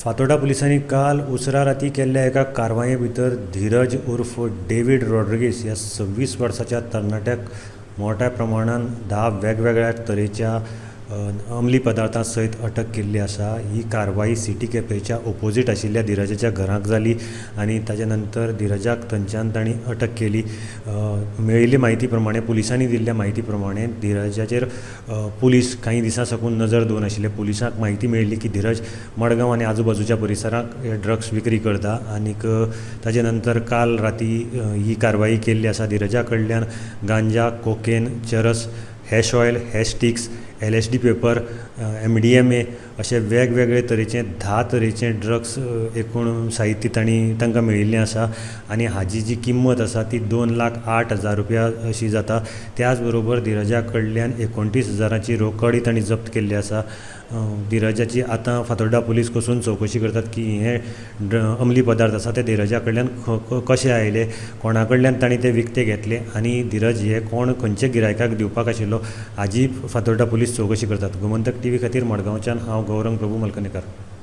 फातोर्डा पुलिसांनी काल उसरां राती केल्ल्या एका कारवाये भितर धीरज उर्फ डेवीड रॉड्रिगीस ह्या 26 वर्साच्या तरणाट्याक मोठ्या प्रमाणान 10 वेगवेगळ्या तरेच्या अंमली पदार्थां सयत अटक केल्ली आसा. ही कारवाई सिटी कॅफेच्या ओपोजीट आशिल्ल्या धीरजाच्या घराक जाली आनी ताच्या नंतर धीरजाक थंयच्यान तांणी अटक केली. मेळिल्ले म्हायती प्रमाणे, पुलिसांनी दिल्ल्या म्हायती प्रमाणे धीरजाचेर पुलीस कांय दिसां साकून नजर दवरून आशिल्ले. पुलिसांक म्हायती मेळिल्ली की धीरज मडगांव आनी आजूबाजूच्या परिसराक हे ड्रग्स विक्री करता आनीक ताजे नंतर काल राती ही कारवाई केल्ली आसा. धीरजा कडल्यान गांजा, cocaine, charas, hash oil, hash sticks, LSD paper, MDMA अशे वेगवेगळे तरेचे 10 तरेचे ड्रग्स एकूण साहित्य तांणी तांकां मेळिल्लें आसा आनी हाजी जी किंमत आसा ती 2,08,000 रुपया अशी जाता. त्याच बरोबर धीरजा कडल्यान 29,000 रोकडय तांणी जप्त केल्ली आसा. धीरजाची आतां फातोर्डा पुलीस कसून चवकशी करतात की हे अंमली पदार्थ आसा ते धीरजा कडल्यान कशे आयले, कोणा कडल्यान तांणी ते विकते घेतले आनी धीरज हे कोण खंयच्या गिरायकाक दिवपाक आशिल्लो हाजी फातोर्डा पुलीस चवकशी करतात. गोमंतक टीव्ही खातीर मडगांवच्यान हांव गौरंग प्रभू मलकनेकर.